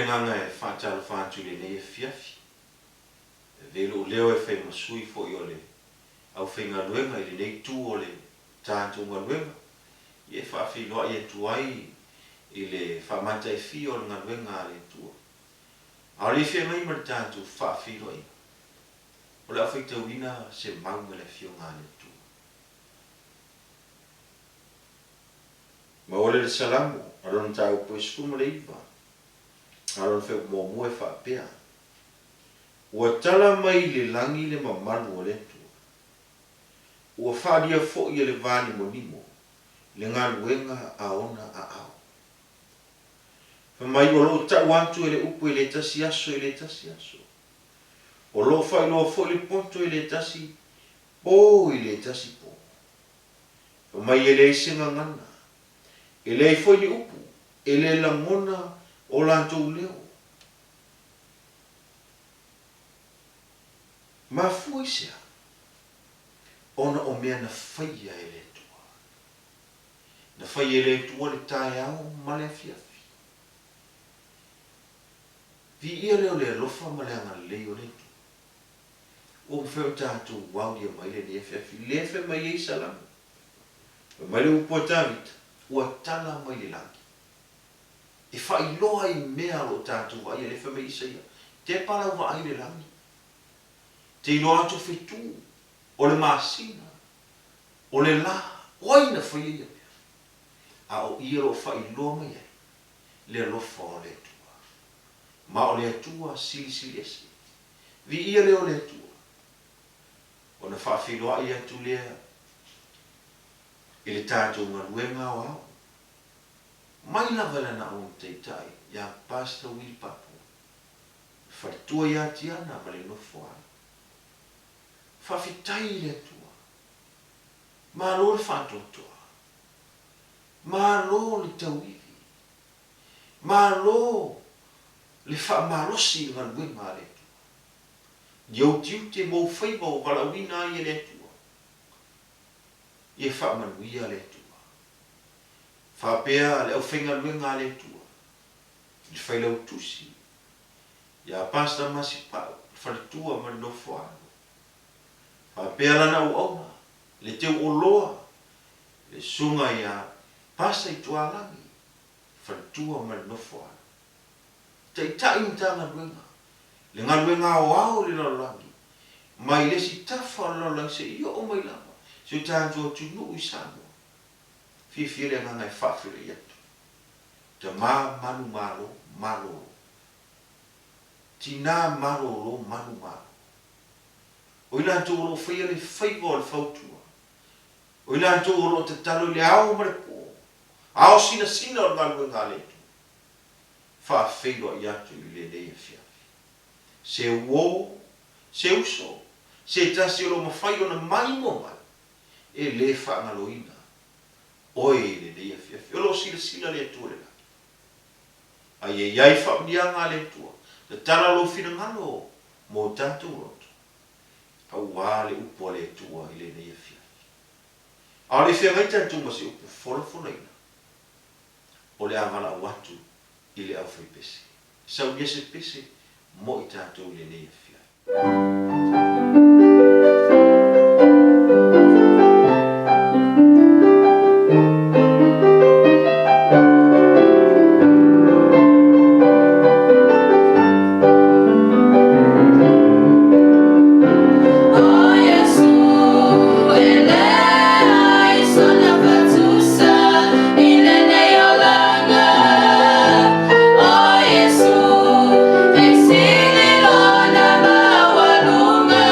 agaga e faatalofa atu i lenei afiafi. E avea lou leo e fai ma sui foi o le aufaigaluega i lenei itu o le tatou galuega, ia e faafeiloai atu ai i le faamataifia o le galuega a le Atua. A o le i feagai ma le tatou faafeiloaiga, o le a faitauina se mau mai le Afioga a le Atua. Maua lea le Salamo a lona mataupu e 19, a lona fuaiupu muamua e faapea, Ua tala mai i le lagi le mamalu o le Atua. Ua faaalia foi e le vanimonimo le galuega a ona aao. Fai mai o lo o tau atu e le upu e le tasi aso i le tasi aso. O lo o faailoa foi le poto e le tasi po i le tasi po. Fai mai e leai se gagana, e leai foi ni upu, e le lagona o latou leo. Mafua i se a? Ona o mea na faia e le Atua. Na faia e le Atua le taeao ma le afiafi. Viia lea o le alofa ma le agalelei o le Atua. Ua mafai ona tatou aulia mai lenei afiafi, lea e fai mai ai Salamo. Fai mai le upu a Tavita, Ua tala mai le lagi, e faailoa ai mea o lo o tatou vaaia, lea e fai mai Isaia, Tepa lau vaai i le lagi, te iloa atu fetu, o le masina, o le lā, o ai na faia ia mea? A o ia o lo o faailoa mai ai le alofa o le Atua. Ma o le Atua Silisili Ese. Viia lea o le Atua. Ona faafeiloai atu lea i le tatou galuega aoao, mai lava i lana auma taitai ia Pastor Willie Papo, le faletua ia Tiana ma le nofo alo. Faafetai i le Atua. Malo le faatoatoa. Malo le tauivi. Malo le faamalosi i le galuega a le Atua. I ou tiute ma ou faiva ua valaauina ai e le Atua, ia faamanuia le Atua. Faapea le aufaigaluega a le Atua, i le Failautusi, ia Pastor Masipau, le faletua ma le nofoaalo. Faapea lana auauna, le teuoloa, le susuga ia Pastor Itualagi, faletua ma le nofoaalo. Taitai Matagaluega, le galuega aoao i le lalolagi, mai le isi tafa o le lalolagi seia oo mai lava si o tatou atunuu i Samoa. Fiafia le agaga e faafeiloai atu. Tama manumalo, malolo. Tina malolo, manumalo. O i latou o lo o faia le faiva o le fautua. O i latou o lo o tatalo i le ao ma le po, ao sinasina o le galuega a le Atua. Faafeiloai atu i lenei afiafi. Se uo, se uso, se tasi o lo o mafai ona maimoa mai, e le faagaloina oe i lenei afiafi. O lo o silasila le Atua i le lagi. A ia i ai faamanuiaga a le Atua, tatala lou finagalo mo tatou loto, aua le upu a le Atua i lenei afiafi. A o le i feagai tatou ma se upu folafolaina, o le a valaau atu i le aufaipese. Saunia se pese mo i tatou i lenei afiafi. O Iesu, e leai sona faatusa i lenei olaga. O Iesu, e sili lona maualuga.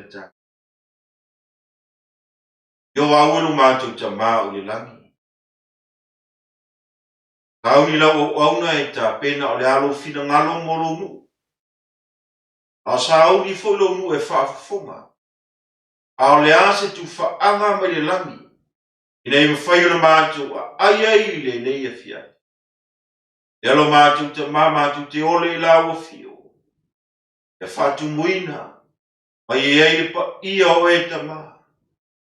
le tatou. Ioa au e lo matou Tama o i le lagi. Sauni lau auauna e tapena o le a lou finagalo mo lou nuu. A o sauni foi lou nuu e faafofoga. A o le a se tufaaga mai le lagi ina ia mafai ona matou aai ai i lenei afiafi. E lo matou Tama matou te ole i lau afio. Ia faatumuina ma ia i ai le paia o oe Tama,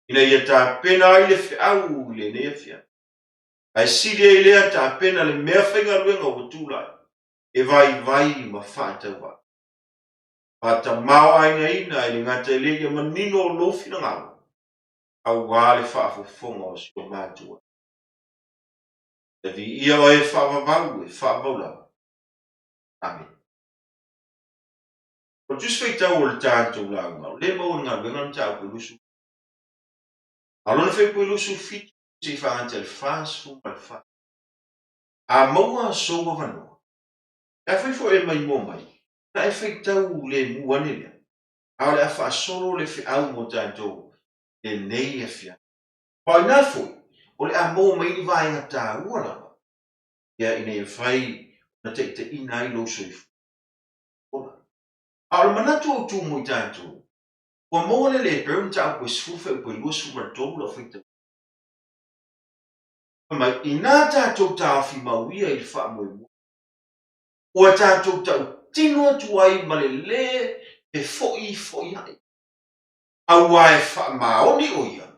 ina ia tapena ai le feau i lenei afiafi. Ae sili ai lea tapena le mea faigaluega ua tulai e vaivai ma faatauvaa. Faatamaoaigaina e le gata i lea ia manino o lou finagalo, aua le faafofoga o si o matou aiga. Ia viia oe e faavavau e faavavau lava. Amene. O le Tusi Faitau o le tatou lauga, o lea e maua i le galuega le mataupu e 20. A o lona fuaiupu e 27 seia faagata i le 44. A maua sou avanoa, pe afai foi e maimoa mai, ona e faitau lemu ane lea, a o le a faasolo le feau mo tatou i lenei afiafi. Ma o i ina foi, o le a maua mai ai ni vaega taua lava, ia, ina ia mafai ona taitaiina ai lou soifua ola. A o le manatu autu mo i tatou, ua maua lea i le Eperu mataupu e 10 fuaiupu e 23 lau faitau. Fai mai, inā tatou taofi mau ia i le faamoemoe, ua tatou tautino atu ai ma le lē fefo'ifo'ia'i, auā e faamaoni ʻo ia,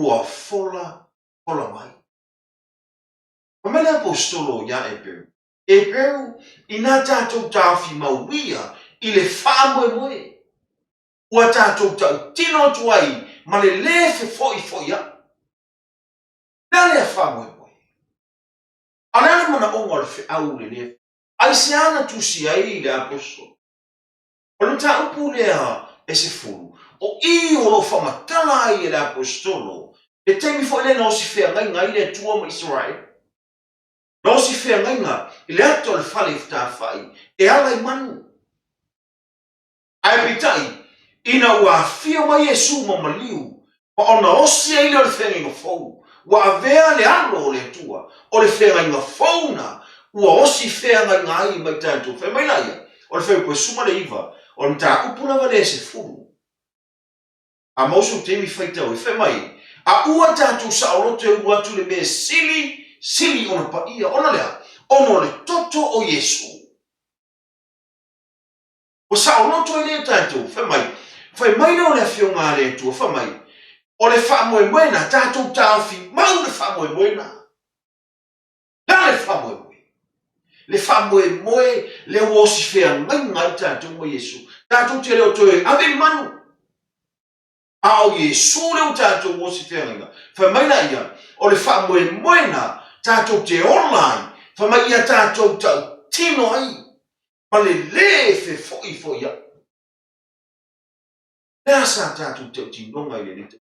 ua folafola mai. Fai mai le Aposetolo iā Eperu, Eperu, inā tatou taofi mau ia i le faamoemoe, ua tatou tautino atu ai ma le lē fefo'ifo'ia'i. Le a lea faamoemoe? A o le a le manaoga o le feau lenei? Aisea na tusi ai le Aposetolo? O le mataupu lea e 10, o i o lo o faamatala ai e le Aposetolo le taimi foi lea na osi feagaiga ai le Atua ma Isaraelu. Na osi feagaiga i le ata o le fale i Fetafa'i e ala i manu. Ae peitai, ina ua afio mai Iesu ma maliu, ma ona osi ai lea o le feagaiga fou, ua avea le alo o le Atua, o le feagaiga fou na ua osi feagaiga ai ma i tatou. Fai mai laia, o le fuaiupu e 19, o le mataupu lava lea e 10. A maua sou taimi faitau ai, fai mai, A ua tatou saoloto e ulu atu i le mea e sili, sili ona paia, ona le a? Ona o le toto o Iesu. Ua saoloto ai lea tatou, fai mai, fai mai lea o le Afioga a le Atua, fai mai, o le faamoemoe na, tatou taofi mau le faamoemoe na. Le a le faamoemoe? Le faamoemoe lea ua osi feagaiga ai tatou ma Iesu. Tatou te le o toe ave i le manu. A o Iesu lea ua tatou osi feagaiga. Fai mai laia, o le faamoemoe na, tatou te ola ai, fai mai ia tatou tautino ai ma le lē fefo'ifo'ia'i. Le a sa tatou tautinoga i lenei taimi?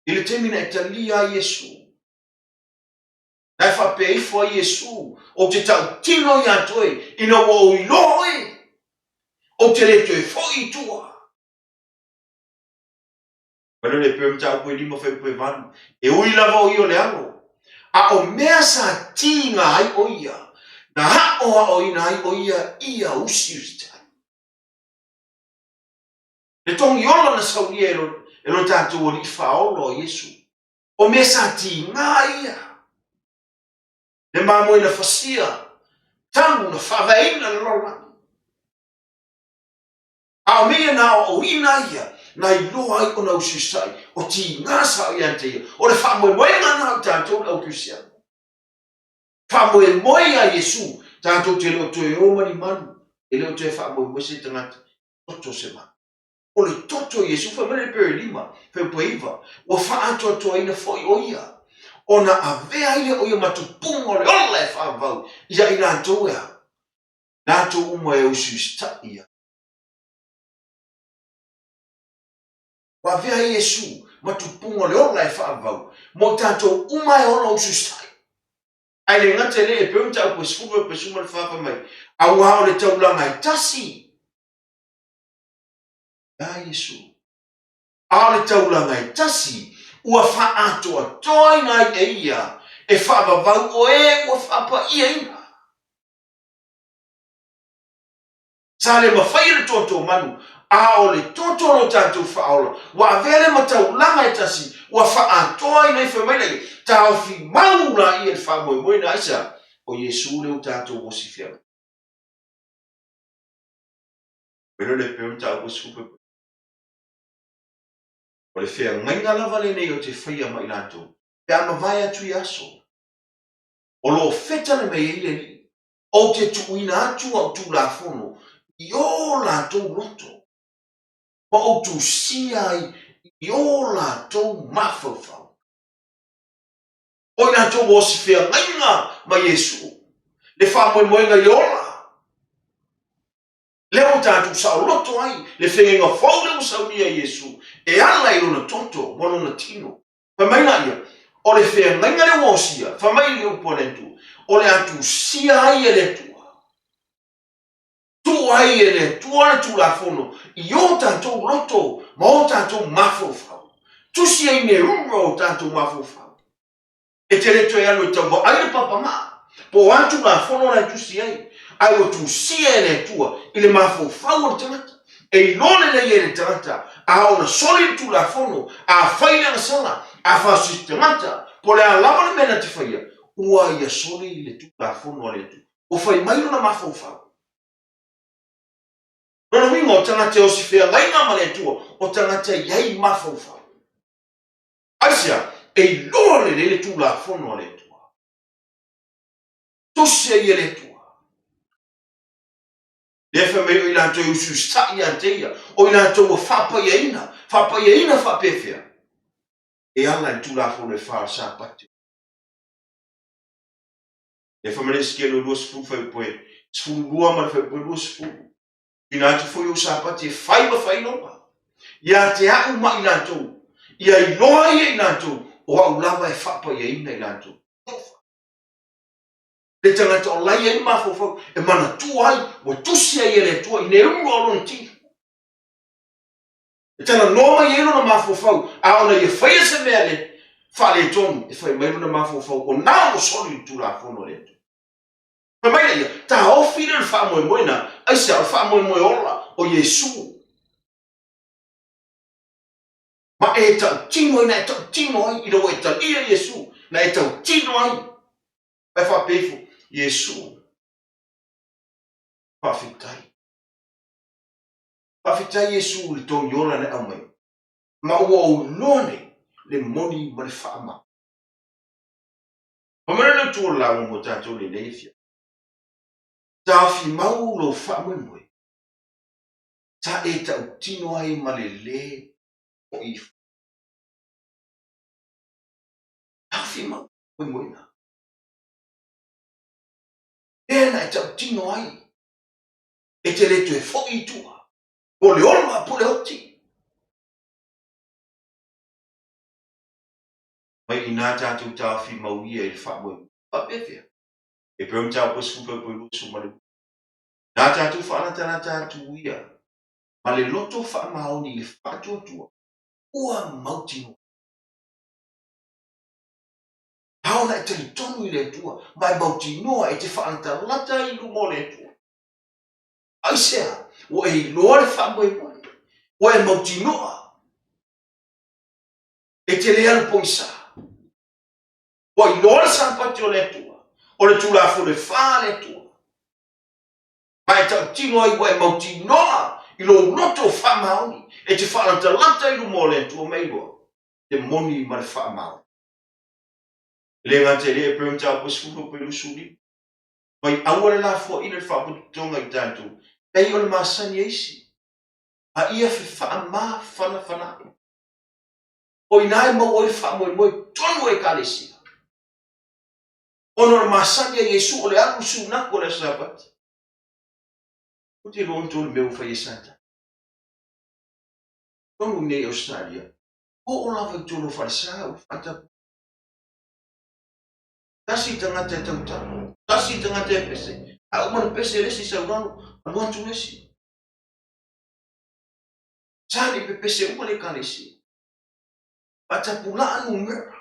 I le taimi na e talia ai Iesu, na e faapea ifo ai Iesu, Ou te tautino iā toe, ina ua ou iloa oe, ou te le toe fo'i i tua. Fai le pe mataupu e 5 fuaiupu e 8, e ui lava o ia o le alo, a o mea sa tiga ai ʻo ia, na aʻoaʻoina ai ʻo ia ia usiusitai. Le togi ola na saunia e lo, e lo tatou Alii Faaola o Iesu, o mea sa tiga ia. Le mamoe na fasia, talu na faavaeina le lalolagi. A o mea ia na aoaoina ai ia, na iloa ai ona usiusitai, o tiga sao ia te ia. O le faamoemoega lena o i tatou le au Kerisiano. Faamoemoe ia Iesu, tatou te le o toe o ma ni manu, e le o toe faamoemoe se tagata, toto se manu. O le toto o Iesu, fai mai le Hebere 5, fuaiupu e 9, ua faaatoatoaina foi o ia, ona avea ai lea o ia ma tupuga o le ola e faavavau ia i latou e a? Latou uma e usiusitai ia. Ua avea ai Iesu ma tupuga o le ola e faavavau mo i tatou uma e ola usiusitai. Ae le gata i lea, e pei ona mataupu e 10 fuaiupu e 14 fai mai, auā o le taulaga e tasi. Iā Iesu. A o le taulaga e tasi ua faaatoatoaina ai e ia e faavavau o e ua faapa'iaina. Sa le mafai e le toto manu, a o le toto o lo tatou Faaola ua avea lea ma taulaga e tasi ua faaatoaina ai, fai mai laia, taofi mau laia i le faamoemoe na aisa, o Iesu lea ua tatou osi feagai. Pele le peu mataupu e 10. O le feagaiga lava lenei ou te faia ma i latou, pe a mavae atu ia aso. O lo o fetale mai ai le Alii, ou te tuuina atu au tulafono i o latou loto, ma ou tusia ai i o latou mafaufau. O i latou ua osi feagaiga ma Iesu, le faamoemoega i le ola, Lea ua tatou saoloto ai le feagaiga fou lea ua saunia e Iesu e ala i lona toto ma lona tino. Fai mai laia, o le feagaiga lea ua osia, fai mai le upu a le Atua, o le a tusia ai e le Atua. Tuu ai e le Atua le Tulafono i o tatou loto ma o tatou mafaufau. Tusi ai me ura o tatou mafaufau. E te le toe alu e tau vaai le papamaa, po o a tulafono la e tusi ai, ae ua tusia e le Atua i le mafaufau o le tagata. E iloa lelei ai e le tagata, a ona soli le tulafono, a fai le agasala, a faasoa se tagata, po o le a lava le mea na te faia, ua ia soli le tulafono a le Atua. Ua fai mai lona mafaufau. Lona uiga, o tagata e osi feagaiga ma le Atua, o tagata e i ai mafaufau. Aisea? E iloa lelei le Tulafono a le Atua. Tusi ai e le Atua. Lea fai mai o i latou e usiusitai ia te ia, o i latou ua faapaiaina, faapaiaina faapefea? E ala i le Tulafono e fa o le Sapati. Lea fai mai le Esekiele 20 fuaiupu e 12 ma le fuaiupu e 20. Tuuina atu foi ou Sapati e fai ma faailoga ia te au ma i latou, ia iloa ai e i latou o au lava e faapaiaina i latou. Le tagata o la e i ai le mafaufau e manatua ai ua tusi ai e le Atua i le ua o lona tino. E talanoa mai ai lona mafaufau, a ona ia faia se mea le faaletonu, e fai mai lona mafaufau o na ua soli le Tulafono a le Atua. Fai mai laia, taofi lea o le faamoemoe na, aisea, o le faamoemoe ola o Iesu. Ma e tautino ai, na e tautino ai, ina ua e talia Iesu, na e tautino ai. Ae faapea ifo, Iesu, faafetai. Faafetai Iesu i le togi ola na e aumai. Ma ua ou iloa nei le moni ma le faamama. Fai mai le tu o le lauga mo tatou lenei afiafi. Taofi mau lou faamoemoe, sa e tautino ai ma le lē foi ifo. Taofi mau lou faamoemoe Lea na e tautino ai, e te le toe foi i tua, po o le ola po o le oti. Mai inā tatou taofi mau ia i le faamoemoe. Faapefea? E pei ona mataupu e 10 fuaiupu e 22. Nā tatou faalatalata atu ia ma le loto faamaoni i le faatuatua, ua mautinoa. A ona e talitonu i le Atua ma e mautinoa e te faalatalata ai i luma o le Atua. Aisea? Ua e iloa le faamoemoe, ua e mautinoa. E te le alu pogisa. Ua iloa le Sapati o le Atua, o le Tulafono e fa a le Atua. Ma e tautino ai ua e mautinoa i lou loto faamaoni e te faalatalata i luma o le Atua ma e iloa le moni ma le faamaoni. E le gata i lea, e pei ona mataupu e 10 pe 25. Mai aua le lafoaina le faapotopotoga i tatou, pei o le masani a isi, a ia fefaamafanafana ai. O i ina e maua ai le faamoemoe tonu o Ekalesia. Ona o le masani a Iesu o le alu i sunaku o le Aso Sapati. Ou te iloa outou le mea ua fai e Satani. Tonu i nei Ausetalia, oo lava i totonu o falesa ua faatapu. Tasi tagata e tautalo, tasi tagata e pese, a uma ona pese le isi sau lalo, alu atu le isi. Sa le i pepese uma le Ekalesia. Faatapulaa numera.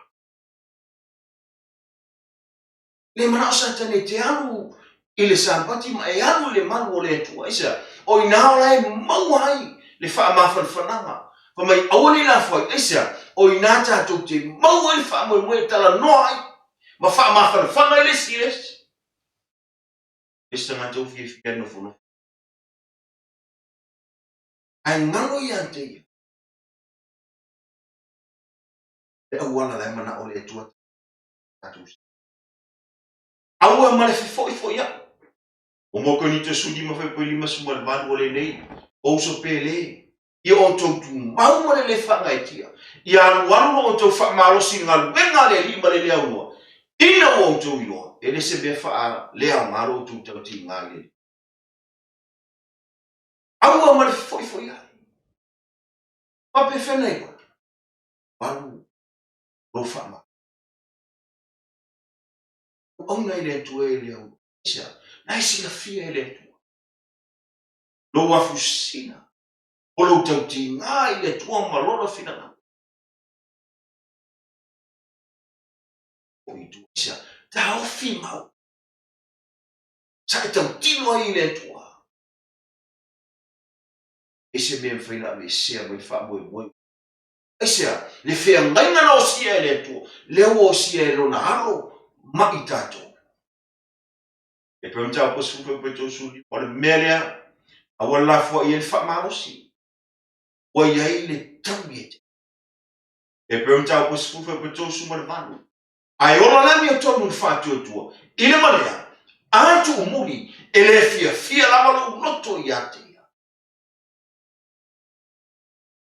Le manao Satani e te alu i le Sapati ma e alu i le malu o le Atua. Aisea? O i ina o la e maua ai le faamafanafanaga. Fai mai, aua ne i lafo ai. Aisea? O i ina tatou te maua ai le faamoemoe e talanoa ai ma faamafanafana ai le isi i le isi. Le isi tagata ua fiafia e nofonofo. Ae galo ia te ia le auala la e manao le Atua tatou. Aua ma le fefoifoiaʻi. O mo Korinito 15 fuaiupu 58 o lenei, o uso pele, ia outou tumau ma le lē faagaeetia, ia alualu lo outou faamalosi i le galuega a le Alii ma le lē aunoa, ina ua outou iloa, e le se mea faaleaoga lo outou tautiga i le Alii. Aua ma le fefoifoiaʻi. Faapefea na iloa? Alu lou faamalosi. Auauna i le Atua e le aunoa. Aisea? Na e silafia e le Atua lou afusina o lou tautiga i le Atua ma Lona finagalo. Aisea? Taofi mau. Sa e tautino ai i le Atua. E se mea e mafai ona aveesea mai le faamoemoe. Aisea? Le feagaiga na osia e le Atua, lea ua osia e Lona Alo ma i tatou. E pei ona mataupu 10 fuaiupu 35, o le mea lea, aua le lafoai ai le faamalosi, ua i ai le taui e te. E pei ona mataupu 10 fuaiupu 38, ae ola le amiotonu i le faatuatua, i le malea, a tuumuli, e le fiafia lava lou loto ia te ia.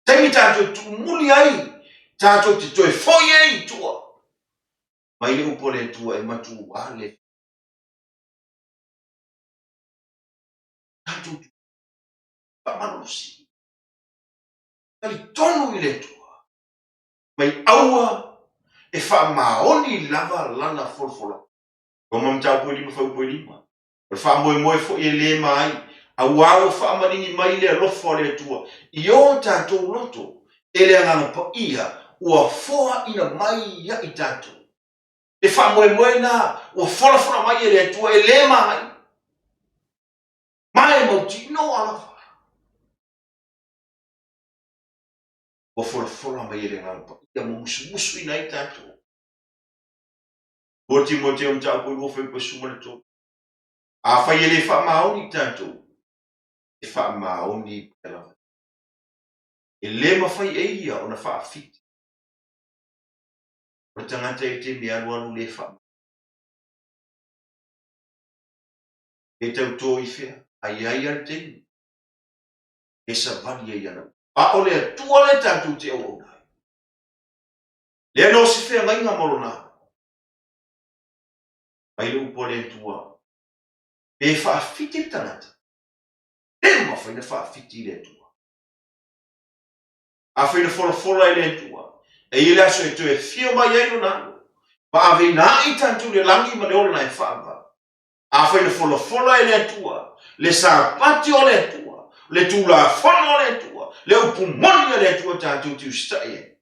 Taimi tatou te tuumuli ai, tatou te toe foi ai i tua, mai le upu a le Atua e matuā le tatou faamalolosi. Talitonu i le Atua, mai aua e faamaoni lava lana folafolaga. Roma mataupu e 5 fuaiupu e 5. O le faamoemoe foi e le ma ai, auā ua faamaligi mai le alofa o le Atua i o tatou loto e le Agaga Paia ua foaina mai ia i tatou. Le faamoemoe lena ua folafola mai e le Atua e le ma ai, ma e mautinoa lava. Ua folafola mai e le Agaga Paia ma musumusuina ai tatou. 2 Timoteo mataupu e 2 fuaiupu 13. Afai e le faamaoni tatou, e faamaoni pea lava. E le mafai e ia ona faafiti. O le tagata i le taimi e alualu le faamaoni. E tautō i fea, a i ai lava le taimi e savali ai ana upu. A o le Atua lea tatou te auauna ai. Lea na o se feagaiga ma lona alo. Mai le upu a le Atua, Pe faafiti le tagata, le mafai na faafiti i le Atua. Afai na folafola e le Atua, e i ai le aso e toe afio mai ai lona alo, ma aveina ae i tatou le lagi ma le olaga e faavavau. Afai na folafola e le Atua, le Sapati o le Atua, le Tulafono o le Atua, le upu moni a le Atua tatou te usitai ai,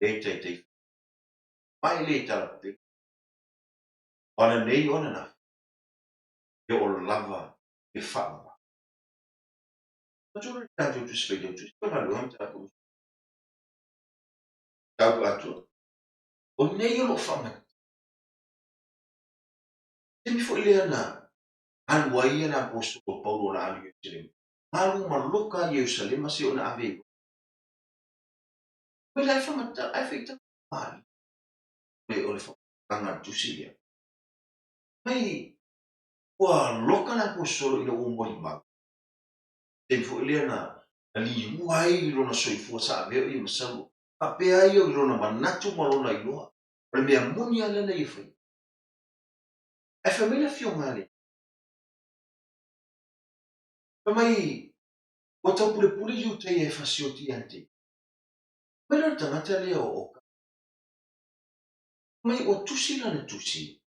le taitai mai le talapelo. O ana nei o ana nafi, e oo lava i le faamama. Matua le tatou Tusi Faitau Tusi o galuega ma tatou Tau atoa. O nei o loo faamata. Taimi foi lea na alu ai le aposetolo Paulo na alu i Ierusalema. Alu ma loka a Ierusalema se ona ave i Mai la e whamata, ai whaitau maali. O le whakatanga le tusi lea. Mai, ua loka le aposetolo ina ua molimau. Taimi foi lea na liua ai lona soifua sa avea o ia ma Saulo. Faapea ai i lona manatu ma lona iloa. O le mea moni lava lea na ia faia. Ae fai mai le afioga a le. Fai mai, ua taupulepule Iutaia e fasioti ia te ia. Fai mai lea o le tagata lea o Ka. Fai mai, ua tusi lana tusi,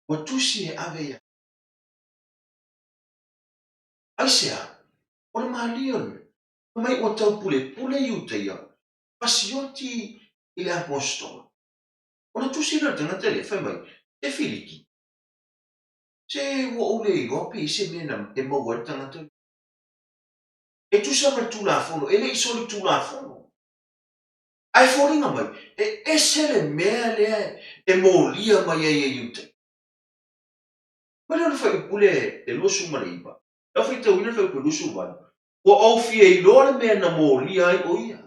ua tusi e ave ia. Aisea? O le malie o le mea, fai mai ua taupulepule Iutaia fasioti i le apostola. Ona tusi lea o le tagata lea, fai mai, E Filiki, se ua ou le iloa pe i ai se mea na e maua ai le tagata lea. E tusa ma le Tulafono, e le i solitulafono. Ae foliga mai, e ese le mea lea e molia mai ai e Iutaia. Mai lea o le fuaiupu le 29, lau faitauina le fuaiupu 28, ua ou fia iloa le mea na molia ai o ia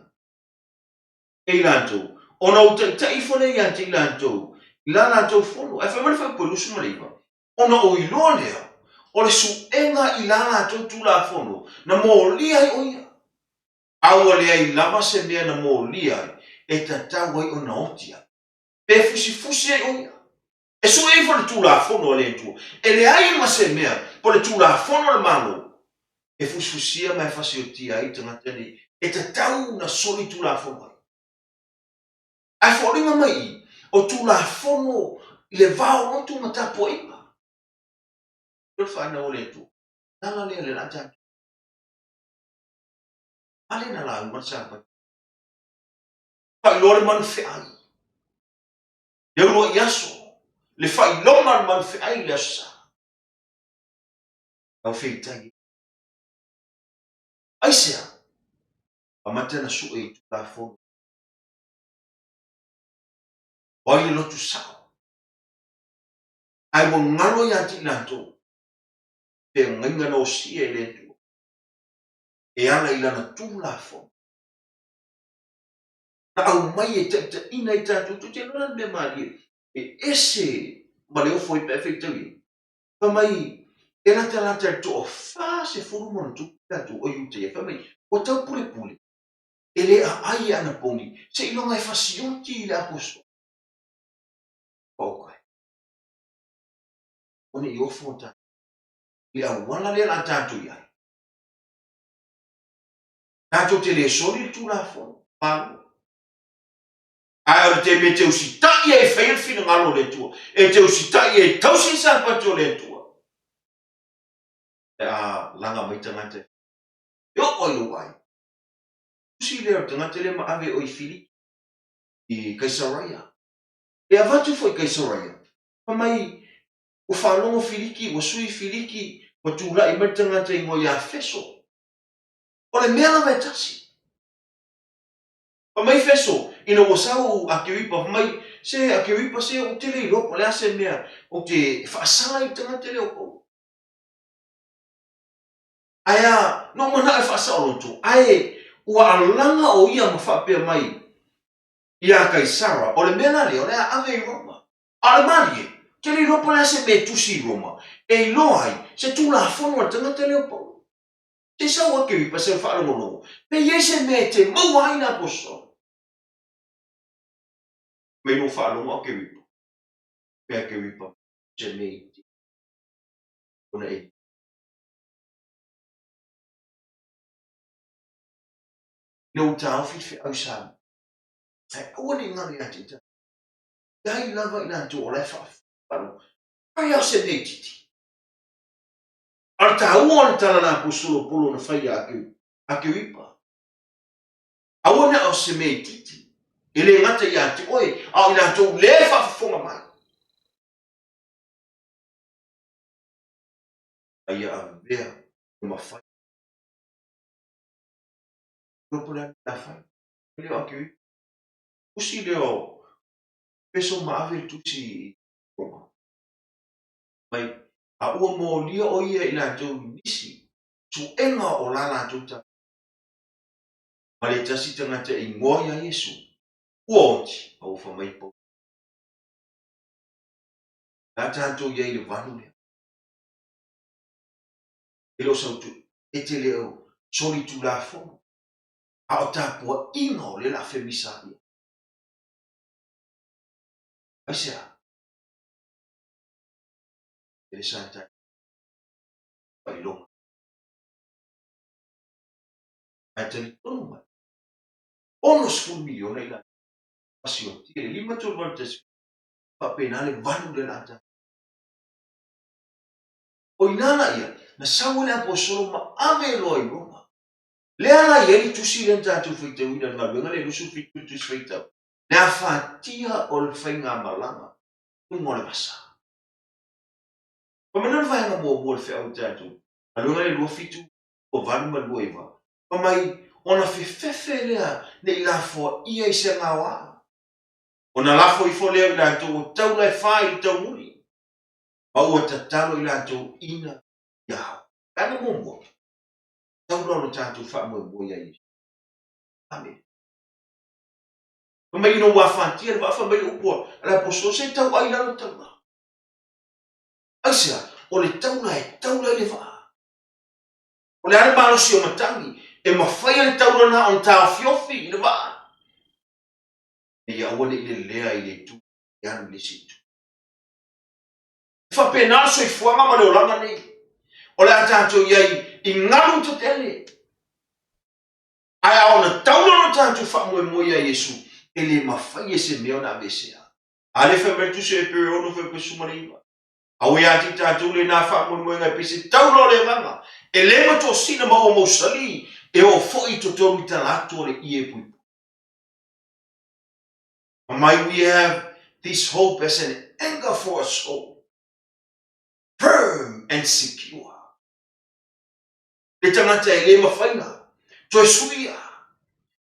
e i latou, ona ou taitai ifo lea ia te i latou i la latou fono. Ae fai mai le fuaiupu 29, ona ou iloa lea o le suega i la latou tulafono na molia ai o ia, a ua leai lava se mea na molia ai e tatau ai ona oti ai, pe fusifusi ai o ia. E sue ifo le Tulafono a le Atua, e leai ma se mea po le Tulafono a le Malo e fusifusia ma e fasiotia ai tagata nei e tatau ona solitulafono ai. Ae foliga mai i, o Tulafono i le va o lotu ma tapuaiga. O le fanau a le Atua, le ala lea le la tatou. Ale na lauga le Sapati. Faailoa le manu feai. Le uluai aso, le faailoga o le manu feai i le Aso Sa. Lau feitai. Aisea? Amata na sue i Tulafono. O ai le lotu sao? Ae ua galo ia te i latou feagaiga na osia e le Atua e ala i lana Tulafono. Na aumai e taitaiina ai tatou. Tou te iloa la le mea malie e ese ma le ofo ai pe a faitau i ai. Fai mai e latalata i le toafa sefulu ma ona tupu tatou o Iutaia. Fai mai ua taupulepule e le aai e anapogi seiloga e fasioti i le apostola. Paoka e. Ua ne i ofo tatou i le auala lea o le a tatou i ai. Tatou te le soli le Tulafono, Malo. Ae o le taimi e te usitai ai e faia le finagalo o le Atua, e te usitai ai e tausi le Sapati o le Atua, pe a laga mai tagata e oo ai lou aiga. Tusi lea o le tagata lea ma ave oe i Filipi, i Kaisaraia. E avatu foi i Kaisaraia, fai mai, ua faalogo Filiki, ua sui Filiki, ua tulai mai le tagata e igoa ia Feso. O le mea lava e tasi. Fai mai Feso, ina ua sau Akeripa, fai mai, Se, Akeripa, se ou te le iloa po o le a se mea ou te faasala ai i le tagata lea o Paulo. Ae a, na ou manao e faasaoloto, ae ua alaga o ia ma faapea mai iā Kaisara, o le mea la lea, o le a ave i Roma. A o le malie, ou te le iloa po o le a se mea e tusi i Roma e iloa ai se tulafono a le tagata lea o Paulo. Se i sau Akeripa seu faalogologo, pe i ai se mea e te maua ai le apostola. Mai lou faalogo Akeripa, pe Akeripa se mea i te ona e Ina ua taofi le feau i Samoa, ae aua ne i galo ia te i tatou. Leai lava i latou o la e faafofoga, fai lava se mea itiiti. A o le taua o le tala a le apostola o Paulo na fai ia Akeripa, Aua na o se mea itiiti, e le gata ia te oe, a o i latou le faafofoga mai. A ia avea e mafai. Iloa po o le a le mea a fai. Fai lea o Akeripa, tusi lea o Peso ma ave le tusi i Roma. Mai, a ua molia ʻo ia i latou i nisi suʻega o la latou tagata, ma le tasi tagata e igoa iā Iesū, ua oti, a ua fai mai Paulo. Le a tatou i ai i le vanu lea? E le o sau e te le o solitulafono, a o tapuaiga o lea o le a femisa ai. Aisea? E le Satani faailoga. Ae talitonu mai, 60 miliona i latou pasiotia i le 5 3 8 1 faapena le valu lea o le a tatou. O i ina la ia, na sau ai le Aposolo ma ave loa i Roma. Lea la i ai le tusi lea na tatou faitauina i le galuega lea e 27 le tusi faitau, le afatia o le faigamalaga i luga o le vasa. Fai mai le vaega muamua o le feau i tatou, galuega lea 27, 28 ma 29, fai mai, ona fefefe lea ne i lafoaia i se gaoa. Ona lafo ifo lea o i latou o taula e fa i le taumuli, ma ua tatalo i latou ina ia ao. Vaega muamua, taula o le tatou faamoemoe ia Iesu. Amene. Fai mai ina ua afatia le vaa, fai mai le upu a le Aposolo, se tau ai lalo le taula. Aisea? O le taula e taula ai le vaa. O le a le malosi o matagi e mafai e le taula lena ona taofiofi i le vaa? Ina ia aua ne i lelea i le itu e alu i le isi itu. E faapena le soifuaga ma le olaga nei. O le a tatou i ai i galu tetele. Ae a ona taula lo tatou faamoemoe ia Iesu, e le mafai e se mea ona aveesea. A lea fai mai le Tusi o Eperu e 6 fuaiupu 19. Aua ia te i tatou lena faamoemoega e pei se taula o le agaga, e le matosina ma ua mausali, e oo foi i totonu i tala atu o le ie puipui. Mai we have this hope as an anchor for our soul, firm and secure. Le tagata e le mafai na toe suia,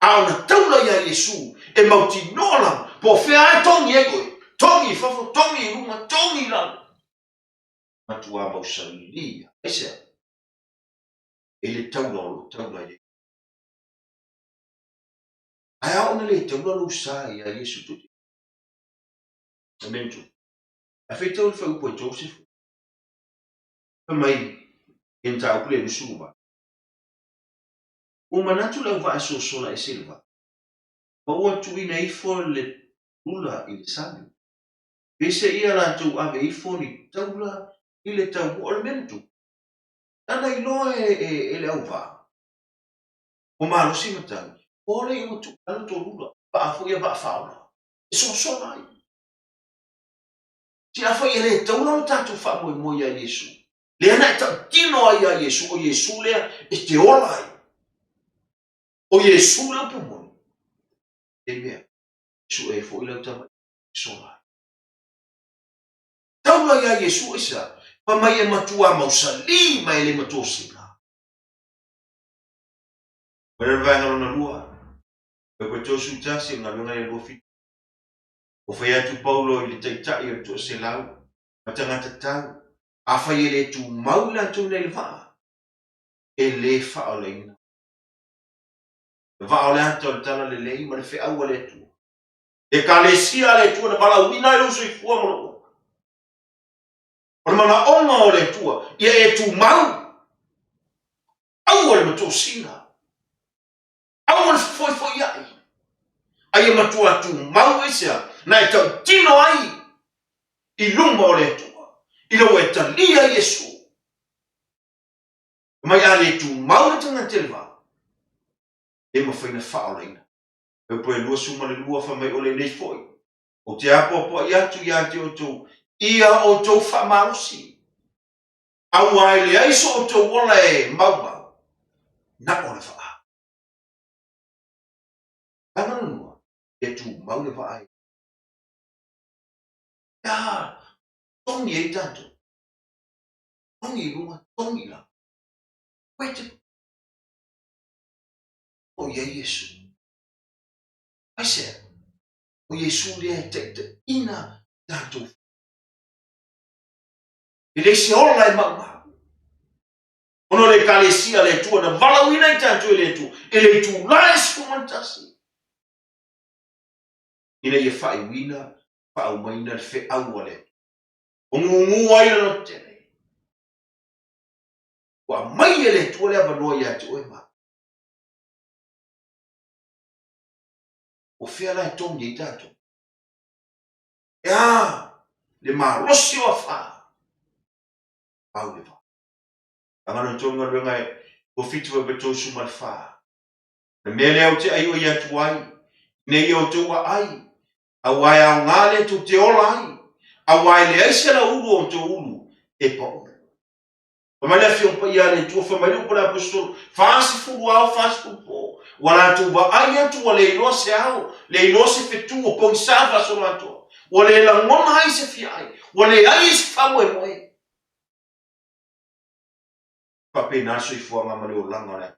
a ona taula iā Iesu e mautinoa lava, po o fea lava e togi ai oe, togi i fafo, togi i luga, togi i lalo. Matuā mausali ia. Aisea? E le taula o lo o taula i ai. Ae a ona le taula lou sa iā Iesu tou te. Amen tu. Ae faitau le faaupu a Joseph. Fai mai i le mataupu lea 28. Ua manatu le auvaa e sosola ese le vaa, ma ua tuuina ifo le lula i le sami. Peiseai latou ave ifo ni taula i le taumua. O le mea na tupu, na iloa e le auvaa, ua malosi matagi, ua ola ia ua tuu i lalo tō lula, vaa foi ia vaa faaola, e sosola ai. Se afai e le taula lo tatou faamoemoe iā Iesu, lea na e tautino ai iā Iesu, o Iesu lea e te ola ai. O Iesu le upu moni. E mea, sue ai foi lau tama e sola ai. Taula iā Iesu aisea? Fai mai e matua mausali ma e le matosina. Mai le vaega lona lua, e koe 31 o le galuega lea 27. Ua fai atu Paulo i le taitai o le toaselau ma tagata tau, afai e le tumau i latou nei le vaa, e le faaolaina. Le vaa o le ata o le talalelei ma le feau a le Atua. Ekalesia a le Atua na valaauina ai lou soifua ma lou ola. O le manaoga o le Atua, ia e tumau, aua le matosina. Aua le fefoifoiai, a ia matua tumau aisea na e tautino ai i luma o le Atua, ina ua e talia Iesu. Mai a le tumau le tagata i le vaa, e mafai na faaolaina. Upu e 22 fai mai o lenei foi, ou te apoapoai atu ia te outou, ia outou faamalosi, aua e leai so outou ola e maumau, na o le vaa. Vaega lona lua, ia tumau le vaa e Ia, togi ai tatou. Togi i luga, togi i lalo. Koe te o i ai Iesu. Aisea? O Iesu lea e taitaiina tatou. E leai se ola e maumau. Ona o le Ekalesia a le Atua na valaauina ai tatou e le Atua i le itula e 11 ina ia faaiuina, faaumaina le feau a le Atua. O gugu ai le lototele. Ua aumai e le Atua le avanoa ia te oe ma au. O fea la e togi ai tatou? E a le malosi o afa? Pau le vaa. Aga lona tolu galuega e 27 ma le 34. O le mea lea ou te aioi atu ai, ina ia outou aai, aua e aoga lea tou te ola ai, aua e leai se lauulu o outou ulu e pau. Fai mai le Afioga Paia a le Atua, fai mai le upu a le Aposetolo, 40 ao, 40 po, ua latou vaai atu ua le iloa se ao, le iloa se fetu, ua pogisa faasoloatoa, ua le lagona ai se fiaai, ua leai se faamoemoe. Faapena le soifuaga ma le olaga o le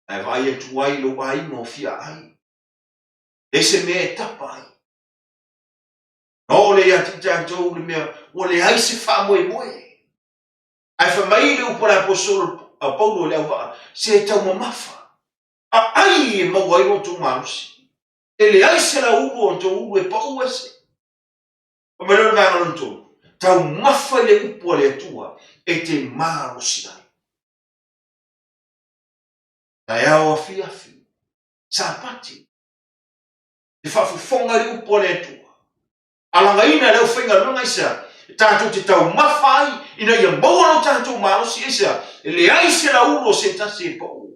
Ae vaai atu ai lou aiga o fiaai, leai se mea e tapa ai. Na oo lea ia te i tatou le mea ua leai se faamoemoe. Ae fai mai le upu a le aposetolo a Paulo i le auvaa, se taumamafa, aai e maua ai lo outou malosi. E leai se lauulu o outou ulu e pau ese. Fai mai lea o le vaega lona tolu, taumafa i le upu a le Atua e te malosi ai. Taeao afiafi, Sapati, te faafofoga i le upu a le Atua. Alagaina e le aufaigaluega aisea? E tatou te taumafa ai ina ia maua lo tatou malosi aisea? E leai se lauulu o se tasi e pau.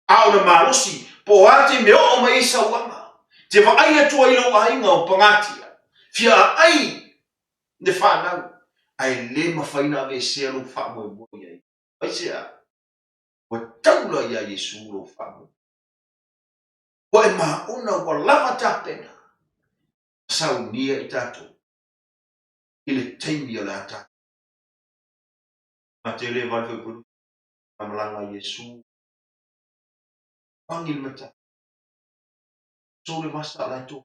A o le malosi, po o a taimi e oo mai ai sauaga, te vaai atu ai i lou aiga o pagatia, fia aai le fanau, ae le mafai ona aveesea lou faamoemoe i ai. Aisea? Ua taula iā Iesu lou faamoemoe. Ua e maona ua lava tapena ma saunia i tatou i le taimi o le a tatou. Mateo le 8 fuaiupu 2, malaga a Iesu, pagi le matai, sou le vasa o la e to.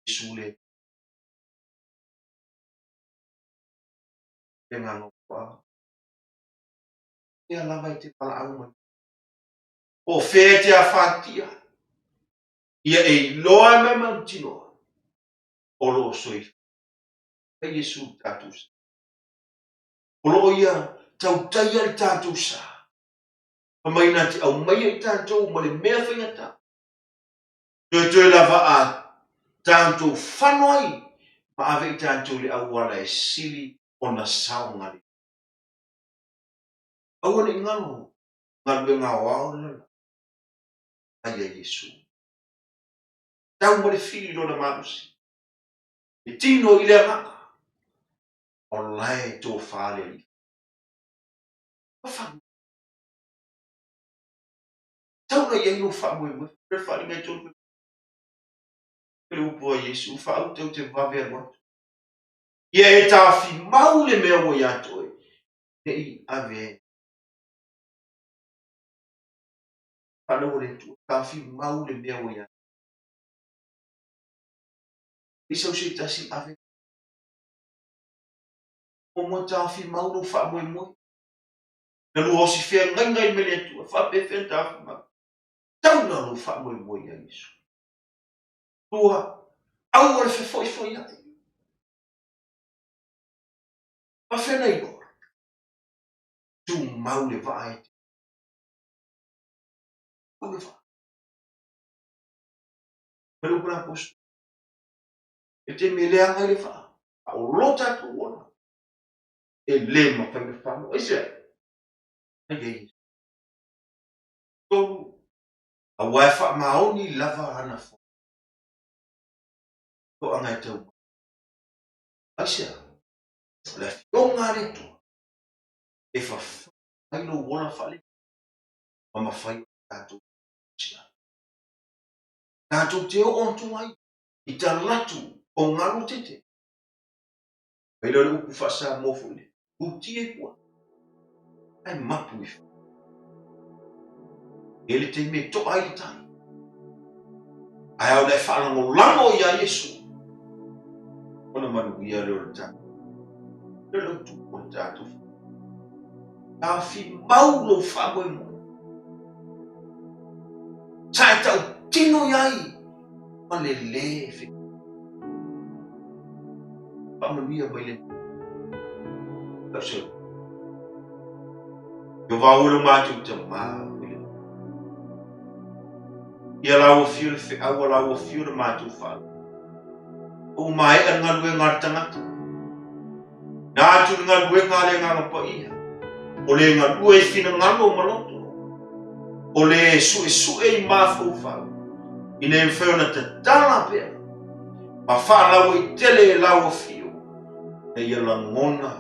Iesu le agaga o Paga. Fea lava e te valaau mai. Po o fea e te afatia, ia e iloa e mai mautinoa o lo o soifua mai Iesu le tatou sa. O lo o ia tautaia le tatou sa. Fai mai na te aumaia i tatou ma le mea faigata. Toetoe lava a tatou fano ai ma ave i tatou i le auala e sili ona saogalemu. Aua ne i galo galuega aoao lena ai a Iesu. Tau ma le fili lona malosi, le tino i le agaga, o la e tofa le Alii. Fafa. Taula i ai lou faamoemoe. Le faaaliga e tolu le upu a Iesu, faauta ou te vave alu atu. Ia e taofimau le mea ua ia te oe, ne i ave ai. Faalaua le Atua, taofimau le mea ua ia te oe. I sau se tasi ave. Muamua taofimau lou faamoemoe. Na lua osi feagaiga ai me le Atua, faapefea ona taofimau. Taula lou faamoemoe ia Iesu. Lua, aua le fefoifoiai. Faafefea ona iloa? Tumau le vaa e te. Tumau le vaa. Mai le upu a le aposetolo. E taimi e leaga ai le vaa, a o lo tatou ola, e le mafai ona fano. Aisea? Ai ai. Tolu, aua e faamaoni lava ana fono. Toaga e tau mai. Aisea? O le Afioga a le Atua e fafai mai lou ola faalelei ma mafai ona tatou malosi ai. Tatou te oo atu ai i talaatu o galu tete. Mai lea o le upu faa-Samoa foi lea, hutia i pua, ae mapu i fua. E le taimi e to'a ai le tai. Ae a ona e faalagolago iā Iesu, ona manuia lea o le tatou. Lea o le autu o le tatou. Taofi mau lou faamoemoe. Sa e tautino i ai ma le lē fe. Faamanuia mai le lau seu. Jehovah ua lo matou Tamā o i le Ia lau afio le feau a lau afio le matou faaaloalo. Ua maea le galuega a le tagata. Na atu le galuega a le Agaga Paia, o le galue i finagalo ma loto, o le suesue i mafaufau, ina ia mafai ona tatala pea Ma faalauaitele e lau afio ina ia lagona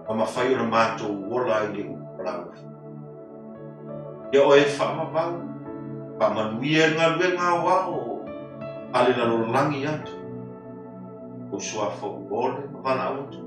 ma mafai ona matou ola ai le upu a lau afio. Ia oe faavavau, faamanuia i le galuega aoao a le lalolagi atu, ou suafa ua ole ma valaau atu.